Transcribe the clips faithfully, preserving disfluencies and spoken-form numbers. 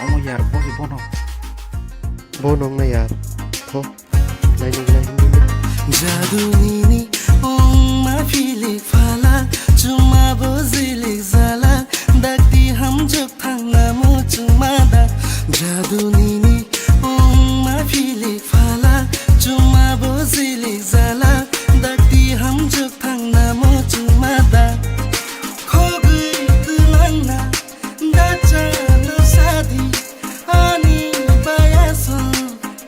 Omo yar, bo se bono. Bono wngnai yar. Tho. Nainwi nainwi. Jadunini ongma philik phalak, chuma bo zilik jalak, dakti hamjwk thangna muchungma da. Jadunini ongma philik phalak, chuma bo zilik jalak, dakti hamjwk thangna muchungma da. Khogwi twlangna dachano sadi ani bayasong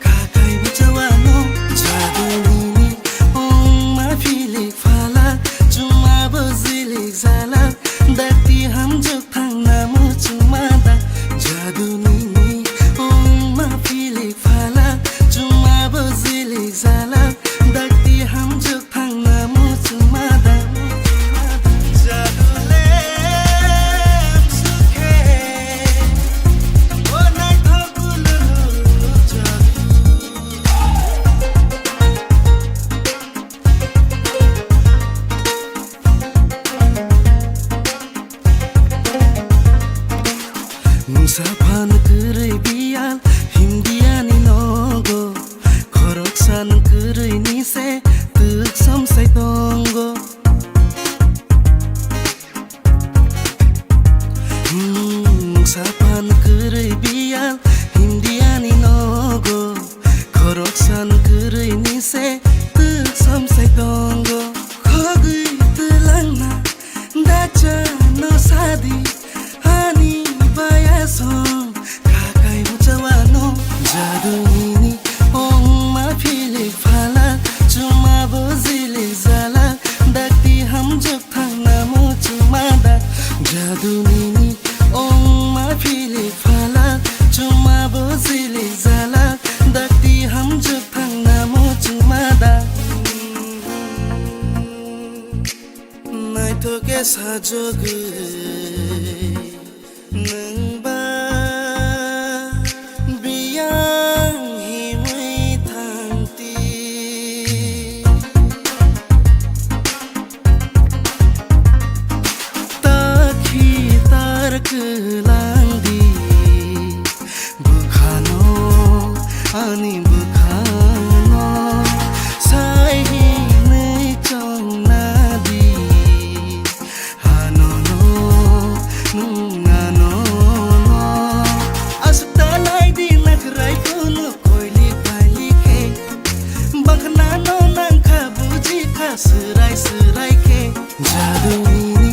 kakai bwchawano. Jadunini ongma philik phalak, chuma bo zilik jalak, dakti hamjwk thangna muchungma da. Jadunini ongma philik phalak, chuma bo zilik jalak, dakti hamjwk thangna muchungma da. Jadulem sukhe, o naithok gululu jadu. Mungsa phan kwrwi biyal Hindiani nogo, khoroksa nwng kwrwi ni se twk somsai tongo. Hmm, mungsa phan kwrwi biyal Hindiani nogo, khoroksa nwng kwrwi ni se twk somsai tongo. Khogwi twlangna dachano sadi ani bayasong kakai bwchawano. Jadunini ongma philik phalak, chuma bo zilik jalak, dakti hamjwk thangna muchungma da. Jadunini ongma philik phalak, chuma bo zilik jalak, dakti hamjwk thangna muchungma da. Naithok khe sajagwi nwng ba biyang himwi thangti. Takhi tar kwlang di bwkhano, ani bwkhano sai hinwi chongna di. Hanono, nwng anono. Aswk ta lai di nakhrai phunu koili paili khe. Bangkhnano nangkha bujikha swrai swrai khe. Jadunini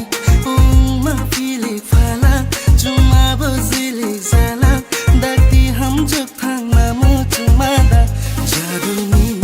ongma philik phalak, chuma bo zilik jalak, dakti hamjwk thangna muchungma da. Jadunini